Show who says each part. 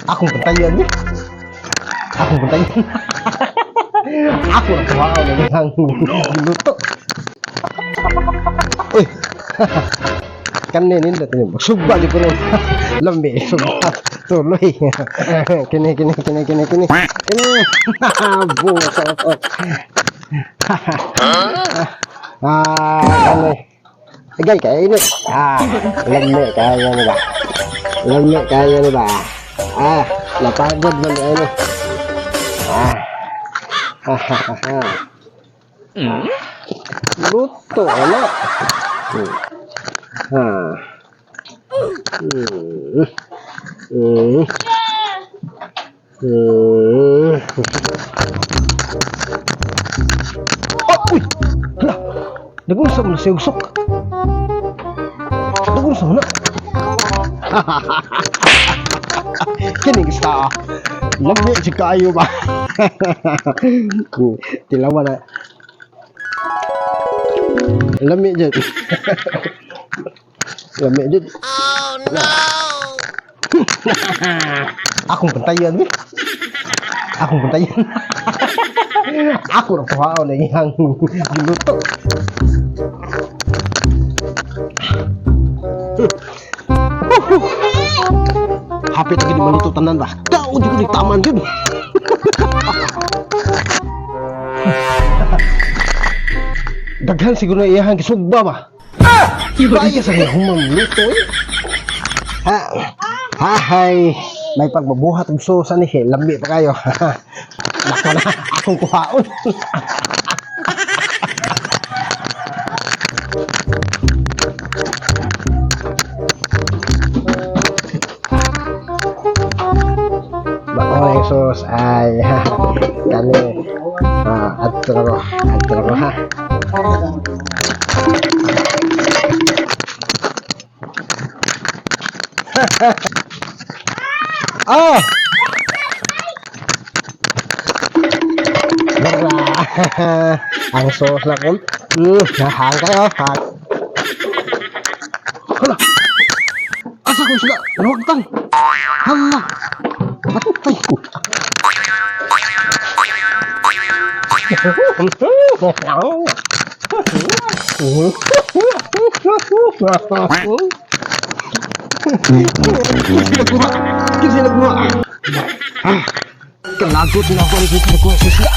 Speaker 1: Akong pantayan ni. Akong pantayan. Ako na kuhaon na niyang giluto. Uy. Kani nindot ni. Sugba di ko nun. Lambi, sugba. Tuloy. Kini, kini, kini, kini, kini. Kini. Buso. Ah, kani. Agay kay init. Ah, lambi kayo ni ba? Lambi kayo ni ba? Ah, napagod man ano. Ah. Ha ha ha ha. Luto na. Ha. Oh, uy! Hala! Nagunsa mo na siya usok. Nagunsa mo na. Kining sa lami si kayo ba? Tilawa na. Lami jud. Lami jud.
Speaker 2: Oh no!
Speaker 1: Akong pantayan ni. Akong pantayan. Ako ra kuhaon na iyang giluto. Hapit na gid maluto tanan ba. Kaon jud ko ni taman jud. Daghan siguro na iyang gisugba ba. Kaya sa human luto eh. Ha. Hahay. May pagbabuhat og susa ni lambi pa kayo. Nako na akong kuhaon. Bako yung sauce ay kani. Ah, adto na ko. Adto na ko ha. Ah! Bara. Ang sauce na kun. Nahang kayo. Hang. Hala. Asa ko sila? Nawagtan. Hala. Patay ko. Kinsa nagkuha? Kinsa nagkuha? Ah, kalagot na ako ni kinsa nagkuha sa sila.